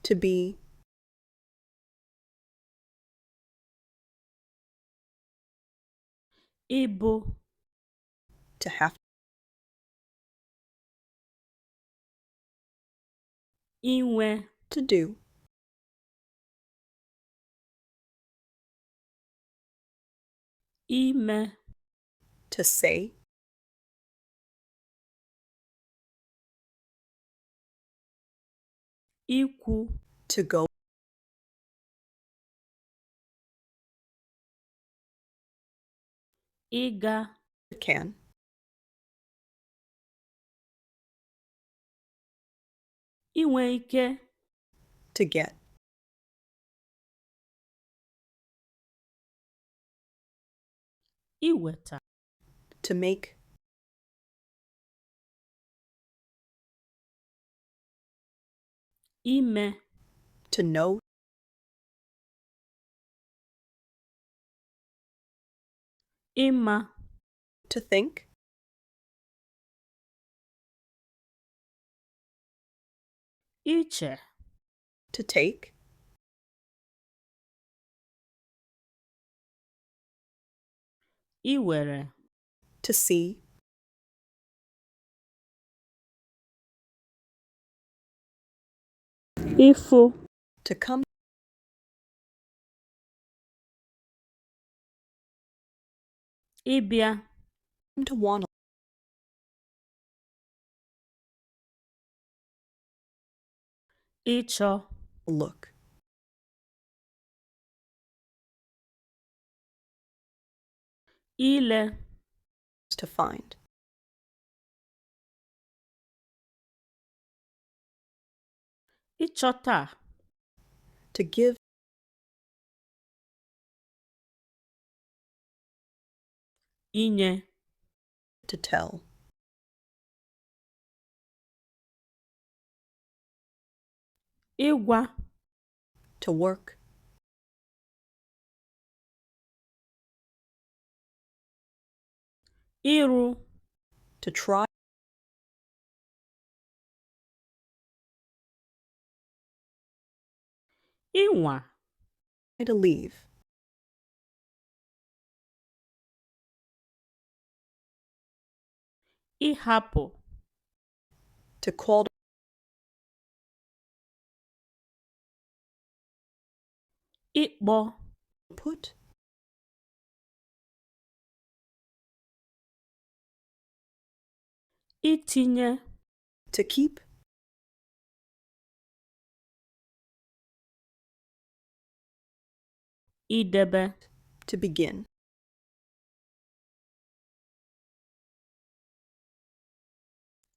To be. Ịbụ. To have. Inwe. To do. Ime. To say. Ikwu. To go. Ịga. Can. Inwe ike. To get. Iweta. To make. Ime. To know. Ịma. To think. Iche. To take. Iwere. To see. Ịfụ. To come. Ịbịa. To want. Ịchọ. Look. Ile. To find. Ịchọta. To give. Inye. To tell. Ịgwa. To work. Ịrụ. To try. Ịnwa. To leave. Ịhapụ. To call. Ịkpọ. Put. Itinye. To keep. Idebe. To begin.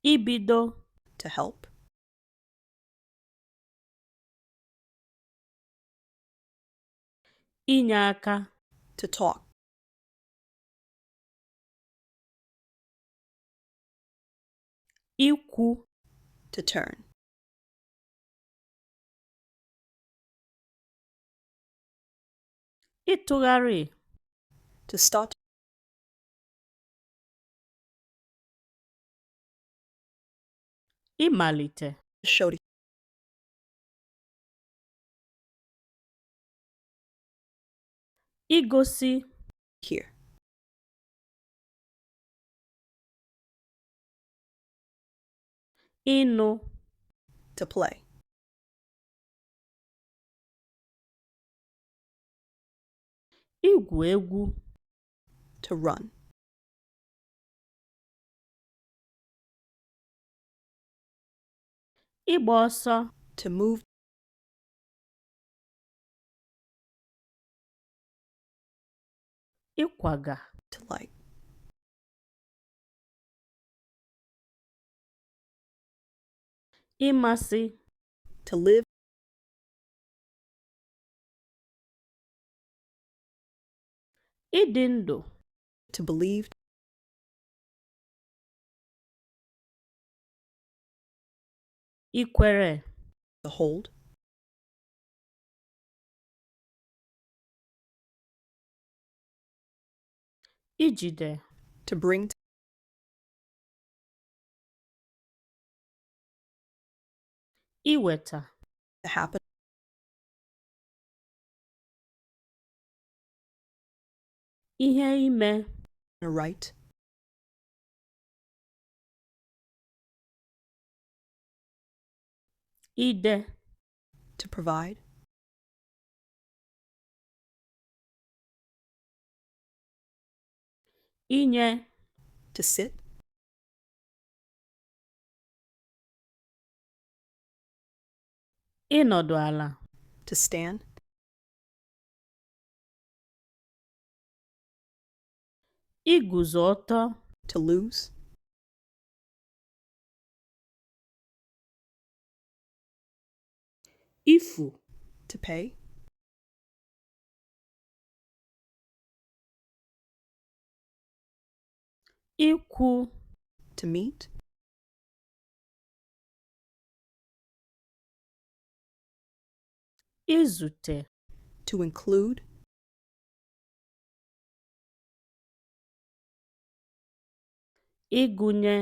Ibido. To help. Inye aka. To talk. Ikwu. To turn. Ịtụgharị. To start. Ịmalite. Show. Igosi. Hear. Ịnụ. To play. Igwu egwu. To run. Ịgba ọsọ. To move. Ịkwaga. To like. Ịmasị. To live. Ịdị ndụ. To believe. Ikwere. To hold. Ijide. To bring. Iweta. To happen. Ihe ime. To write. Ide. To provide. Inye. To sit. Ịnọdụ ala. To stand. Iguzo ọtọ. To lose. Ifu. To pay. Ịkwụ. To meet. Izute. To include. Ịgụnye.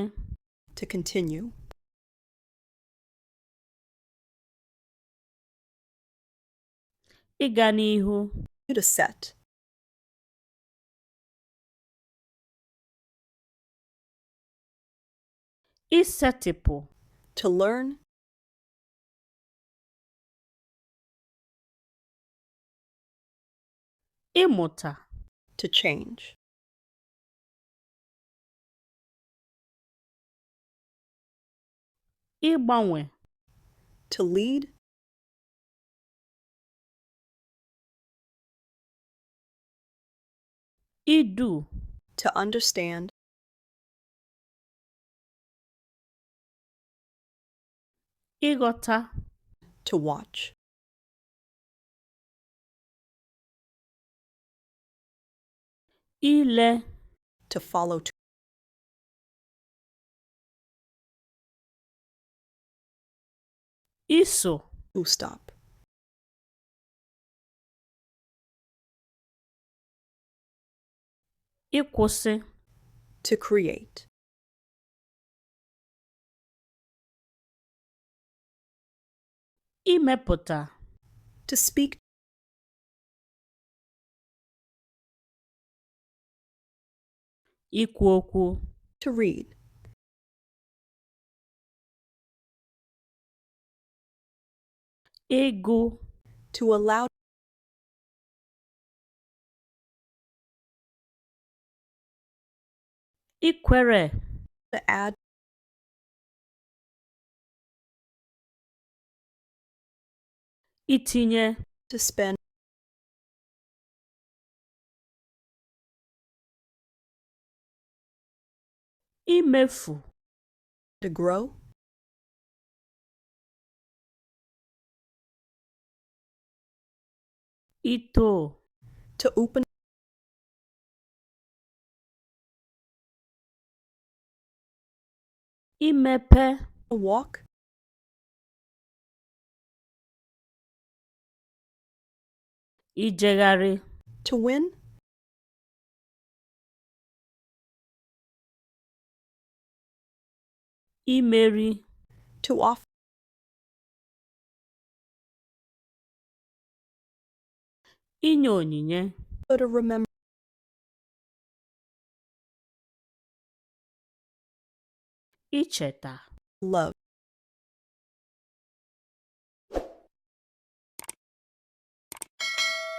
To continue. Ịga n'ihu. To set. Isetịpụ. To learn. Ịmụta. To change. Ịgbanwe. To lead. Idu. To understand. Ịghọta. To watch. Ile. To follow. Iso. To stop. Ịkwụsị. To create. Imepụta. To speak. Ikwu okwu. To read. Ịgụ. To allow. Ikwere. To add. Itinye. To spend. Imefu. To grow. Ito. To open. Imepe. To walk. Ijegharị. To win. Imeri. To offer. Inye onyinye. To remember. Icheta. Love.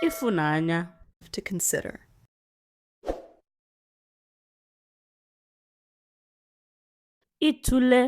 Ịfụnanya. To consider. Ịtụle.